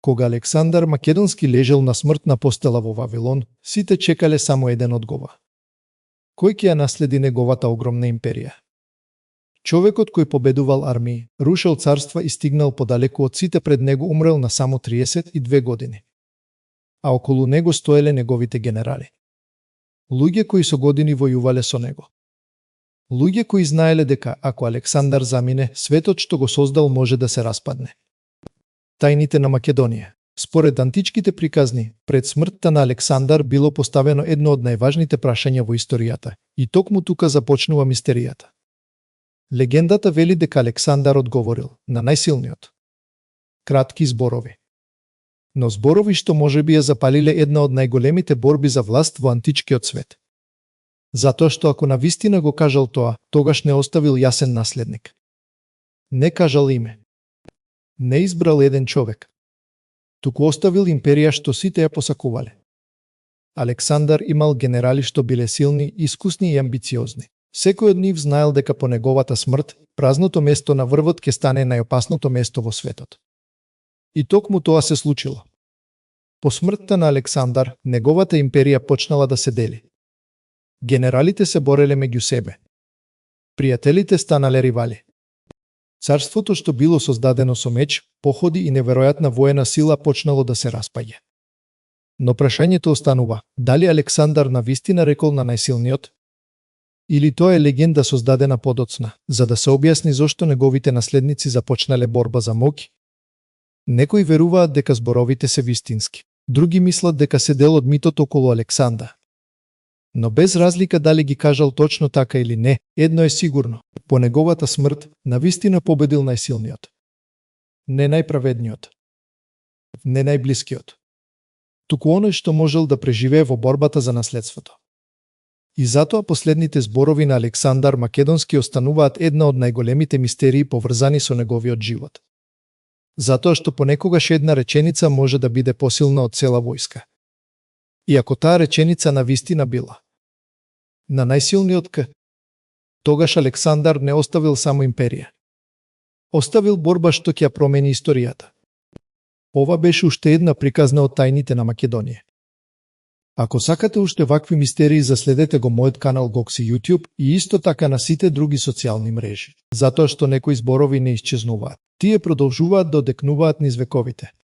Кога Александар Македонски лежел на смртна постела во Вавилон, сите чекале само еден одговор. Кој ќе ја наследи неговата огромна империја? Човекот кој победувал армии, рушел царства и стигнал подалеку од сите пред него умрел на само 32 години. А околу него стоеле неговите генерали. Луѓе кои со години војувале со него. Луѓе кои знаеле дека ако Александар замине, светот што го создал може да се распадне. Тајните на Македонија. Според античките приказни, пред смртта на Александар било поставено едно од најважните прашања во историјата, и токму тука започнува мистеријата. Легендата вели дека Александар одговорил на најсилниот. Кратки зборови. Но зборови што можеби ја запалиле една од најголемите борби за власт во античкиот свет. Затоа што ако навистина го кажал тоа, тогаш не оставил јасен наследник. Не кажал име. Не избрал еден човек. Туку оставил империја што сите ја посакувале. Александар имал генерали што биле силни, искусни и амбициозни. Секој од нив знаел дека по неговата смрт, празното место на врвот ќе стане најопасното место во светот. И токму тоа се случило. По смртта на Александар, неговата империја почнала да се дели. Генералите се бореле меѓу себе. Пријателите станале ривали. Царството што било создадено со меч, походи и неверојатна воена сила почнало да се распаѓа. Но прашањето останува, дали Александар навистина рекол на најсилниот? Или тоа е легенда создадена подоцна, за да се објасни зошто неговите наследници започнале борба за моќ? Некои веруваат дека зборовите се вистински, други мислат дека се дел од митот околу Александар. Но без разлика дали ги кажал точно така или не, едно е сигурно, по неговата смрт навистина победил најсилниот. Не најправедниот. Не најблискиот. Туку оној што можел да преживее во борбата за наследството. И затоа последните зборови на Александар Македонски остануваат една од најголемите мистерии поврзани со неговиот живот. Затоа што понекогаш една реченица може да биде посилна од цела војска. И ако таа реченица навистина била на најсилниот К, тогаш Александар не оставил само империја. Оставил борба што ќе ја промени историјата. Ова беше уште една приказна од тајните на Македонија. Ако сакате уште вакви мистерии, заследете го мојот канал Гокси YouTube и исто така на сите други социјални мрежи, затоа што некои зборови не исчезнуваат. Тие продолжуваат да одекнуваат низ вековите.